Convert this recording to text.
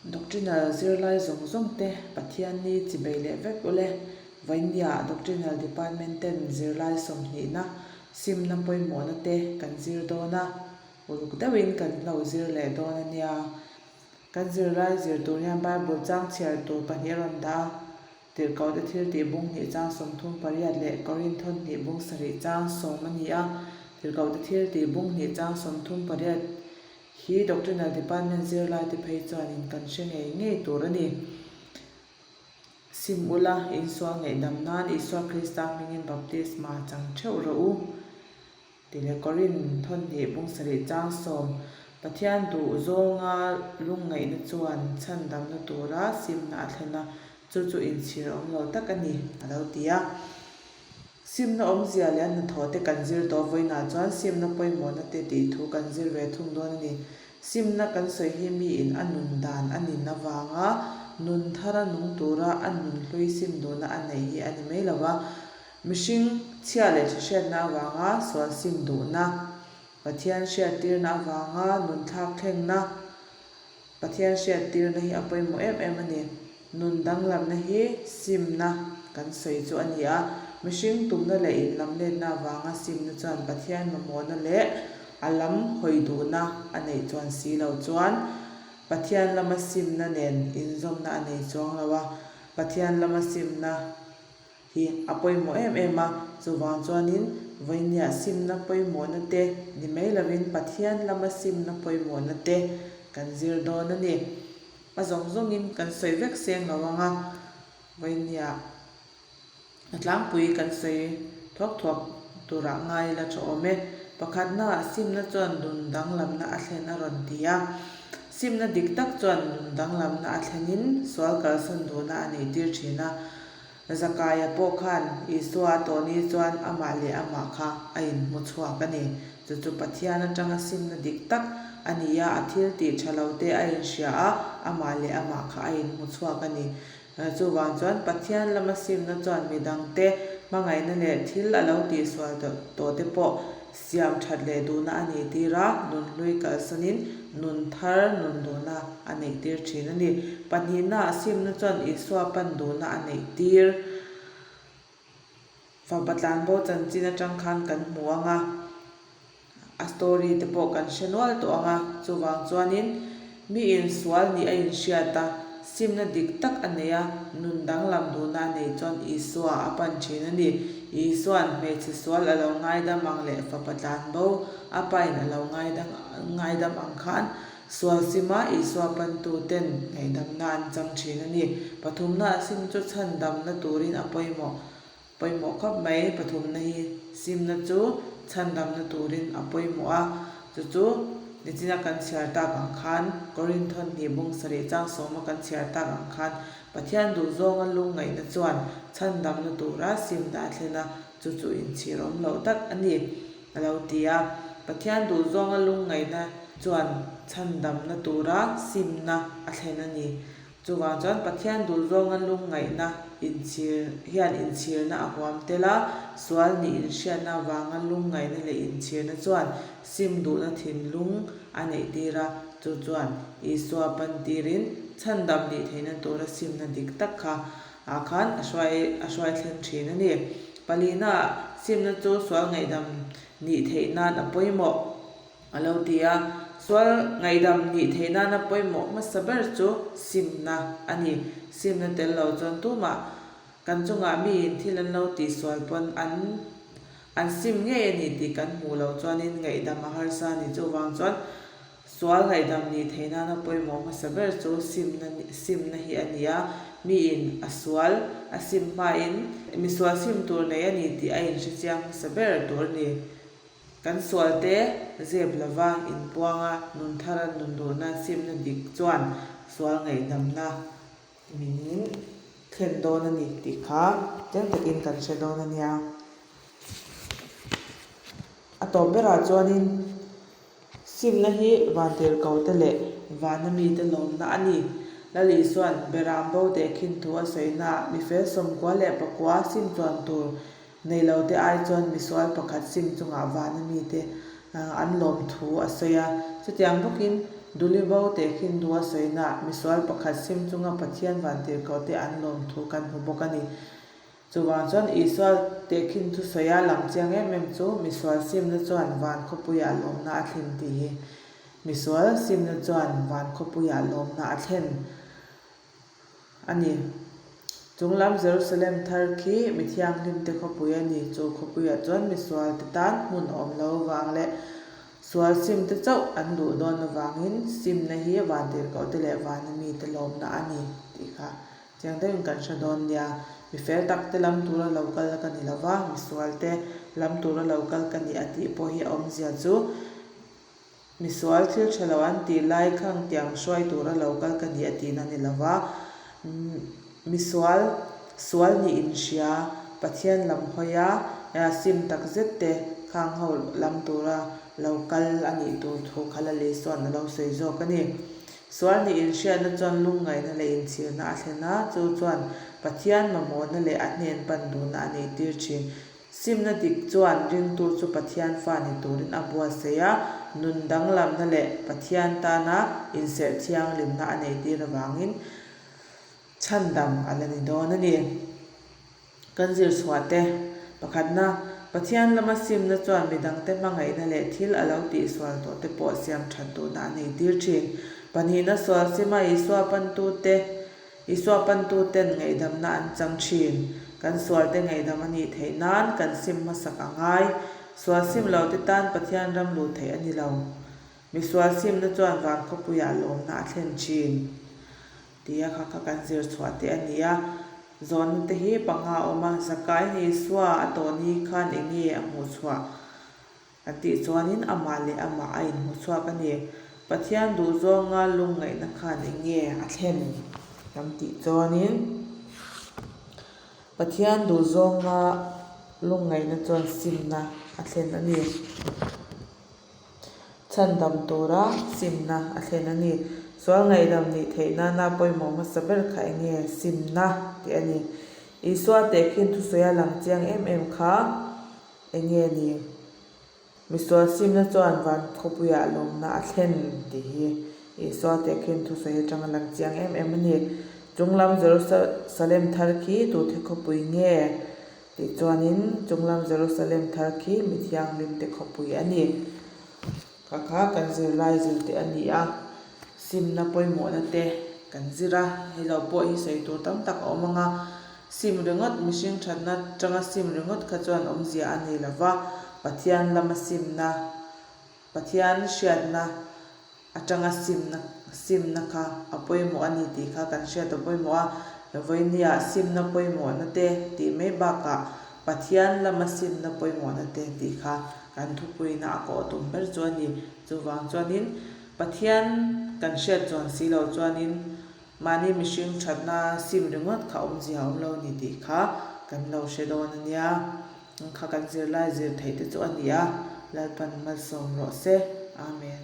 Doctrinal zirlai zawng zawng te Pathianni chibei leh vek ule. Vawinia Doctrinal Department ten zirlai sawmhnihna simna pawimawhna te kan zir dawn a, uluk deuhin kan lo zir leh dawn a nia. Kan zirlai zir tur hian Bible chang chhiar tur pahnih a rawn dah a, Tirhkohte thil tih bung hnih chang 38 leh Korinthawn hnih bung sarih chang sawm a ni a. Tirhkohte thil tih bung hnih chang 38 hi Doctrinal Department zirlaite phei chuanin kan hre ngei ngei tur a ni. Sim ula, insual ngaihdam nan Isua Krista hmingin baptisma chang theuh rawh u. Ti leh Korin thawnhnih bung sarih chang sawm, Pathian duh zawnga lungngaihna chuan chhandamna tura simna a thlen a, chu chu inchhir awm lo tak a ni, a lo ti a. Simna awmzia leh a hnathawh te kan zir tawh vawiinah chuan simna pawimawhna te tih thu kan zir ve thung dawn a ni. Simna kan sawi hi miin a nun dan a nin avanga nun thara nung tura a nun hlui sim duhna a neih hi a ni mai lo va, Mihring chhia leh thahriatna avanga sual sim duhna, Pathian hriattirna avanga nun thlak thlengna, Pathian hriattirna hi a pawimawh em em a ni. Nun danglamna hi simna kan sawi chu a ni a, mihring tumna leh inlamletna avanga simna chuan Pathian mamawhna leh a lam hawi duhna a neih chuan si lo chuan Pathian lama simna nen inzawmna a nei chuang lo a, Pathian lama simna hi a pawimawh em em a, chuvang chuanin vawinia simna pawimawhna te ni mai lovin Pathian lama simna pawimawhna te kan zir dawn a ni. A zawng zawngin kan sawi vek seng lo ang a, vawinia a tlangpui kan sawi thuak thuak turah ngai la tha awm e. Pakhatnaah simna chuan nun danglamna a thlen a rawn ti a, simna dik tak chuan nun danglamna a thlenin sual kalsan duhna a neihtir thin a, Zakaia pawh khan Isua a tawh ni chuan amah leh amah kha a inhmu chhuak a ni. Chu chu Pathian atanga simna dik tak a ni a, a thil tih tha lo te a inhria a, amah leh amah kha a inhmu chhuak a ni. Chuvang chuan Pathian lama simna chuan midangte hmangaihna leh thil a lo tihsual tawh te pawh siam that leh duhna a nih tir a, nun hlui kalsanin nun thar nun duhna a neih tir thin a ni. Pahnihna, simna chuan Isua pan duhna a neih tir. Fapa tlanbo chanchin atang khan kan hmu ang a. A story te pawh kan hre nual tawh ang a, chuvang chuanin mi insual nih a inhriat a, simna dik tak a nei a, nun danglam duhna a nei chuan Isua a pan thin a ni. Isua'n hmeichhe sual a lo ngaidam ang leh fapa tlanbo a pain a lo ngaidam ang khan sual sima Isua pantu ten ngaihdamna an chang thin a ni. Pathumna a sim chu chhandamna turin a pawimawh. Pawimawh khawp mai pathumna hi simna chu chhandamna turin a pawimawh a, chu chu nichina kan chhiar tak ang khan Korinthawn hnih bung sarih chang sawma kan chhiar tak ang khan Pathian duhzawnga lungngaihna chuan chhandamna tura simna a thlen a, chu chu inchhir awm loh tak a ni a lo ti a. Pathian duhzawnga lungngaihna chuan chhandamna tura simna a thlen a ni. Chuvang chuan Pathian duhzawnga lungngaihna inchhir hian inchhirna a huam tel a, sual nih inhriatna avanga lungngaihna leh inchhirna chuan sim duhna thinlung a neihtir a, chu chuan Isua pantirin chhandam nih theihna tura simna dik tak kha ah khan a hruai a hruai thleng thin a ni. Palina simna chu sual ngaihdam nih theih nan a pawimawh. A lo ti a, sual ngaihdam nih theih nana pawimawh hmasa ber chu simna a ni. Simna tel lo chuan tumah kan chungah miin thil an lo tihsual pawn an an sim ngei a ni tih kan hmuh loh chuanin ngaihdam a harsa a ni. Chuvang chuan sual ngaihdam nih theih nana pawimawh hmasa ber chu simna simna hi a ni a, miin a sual a sim hmain misual sim tur nei a ni tih a inhrechiang hmasa ber tur a ni. Kan sualte zep lova inpuanga nun thara nun duhna simna dik chuan sual ngaihdamna min thlen dawn a ni tih kha chiang takin kan hre dawn a nia. A tawp berah chuanin simna hi vantirhkote leh vana mite lawmna a ni. Lal Isua'n Beram bo tehkhin thu a sawinaah mifel sawmkua leh pakua sim chuan tur Nei lo te ai chuan misual pakhat sim chungah vana mite an lawm thu a sawi a. Chutiang bawkin Duli bo tehkhin dua sawina misual pakhat sim chunga Pathian vantirhkohte an lawm thu kan hmu bawk a ni. Chuvang chuan Isua tehkhin thusawia lang chiang em em chu misual simna chuan van khawpuiah lawmna a thlen tih hi. Misual simna chuan van khawpuiah lawmna a thlen a ni. Chunglam Jerusalem thar khi mi thianghlimte khawpui a ni. Chu khawpuiah chuan misualte tan hmun a awm lo avang leh sual simte chauh an duh dawn avangin simna hi vantirhkohte leh vana mite lawmna a ni tih kha Chiang deuhin kan hre dawn nia, mi fel tak te lam tura lo kal ka ni lo va, mi sual te lam tura lo kal ka ni a tih pawh hi a awmzia chu mi sual thil tha lo an tih lai khang tiang hruai tura lo kal ka ni a tihna ni lo va, mi sual sual nih inhria Pathian lam hawia sim tak zet te khang ho lam tura lo kal a nih tur thu kha Lalisua-an a lo sawi zawk a ni. Sual nih inhriatna chuan lungngaihna leh inchhirna a thlen a, chu chuan Pathian mamawhna leh a hnen pan duhna a neihtir thin. Simna dik chuan ringtu chu Pathian fa ni turin a buatsaih a, nun danglamna leh Pathian tana inserh thianghlimna a neihtir avangin chhandam a la ni dawn a ni. Kan zir chhuah te, pakhatna, Pathian lama simna chuan midangte hmangaihna leh thil a lo tihsual tawh te pawh siam that duhna a nei tir thin. Pahnihna, sual sima Isua pantute, Isua pantuten ngaihdamna an chang thin. Kan sualte ngaihdam a nih theih nan kan sim hmasak a ngai. Sual sim lote tan Pathian ram luh theih a ni lo. Misual simna chuan van khawpuiah lawmna a thlen thin. Tia kha kha kan zir chhuah te a ni a, zawnna te hi panga a awm a, Zakai ni Isua a tawh ni khan eng nge a hmuh chhuah an tih chuanin amah leh amah a inhmu chhuak a ni. Pathian duhzawnga lungngaihna khan eng nge a thlen kan tih chuanin Pathian duhzawnga lungngaihna chuan simna a thlen a ni. Chhandam tura simna a thlen a ni. Sual ngaihdam nih theih nana pawimawh hmasa ber kha eng nge simna tih a ni. Isua tehkhin thusawi a lang chiang em em kha eng nge ni? Misual simna chuan van khawpuiah lawmna a thlen tih hi Isua tehkhin thusawi atanga lang chiang em em a ni. Chunglam Jerusalem thar khi tuthe khawpui nge? Tichuanin, chunglam Jerusalem thar khi mi thianghlimte khawpui a ni. Kha kha kan zirlai zirte a ni a, simna pawimawhna te kan zir a, hei lo pawh hi sawi tur tam tak a awm ang a, sim ringawt mihring thatna tanga sim ringawt kha chuan awmzia a nei lo va, Pathian lama simna, Pathian hriatna atanga simna simna kha a pawimawh a ni tih kha kan hriat a pawimawh a, vawinia simna pawimawhna te tih mai bakah Pathian lama simna pawimawhna te tih kha kan thupuina a kawh tum ber chu a ni. Chuvang chuanin Pathian kan hriat chuan si lo chuanin mahni mihring thatna sim ringawt kha awmzia a awm lo a ni tih kha kan lo hre dawn a nia. Kha kan zirlai zir theih te chu a ni a, Lalpan malsawm rawh se. Amen.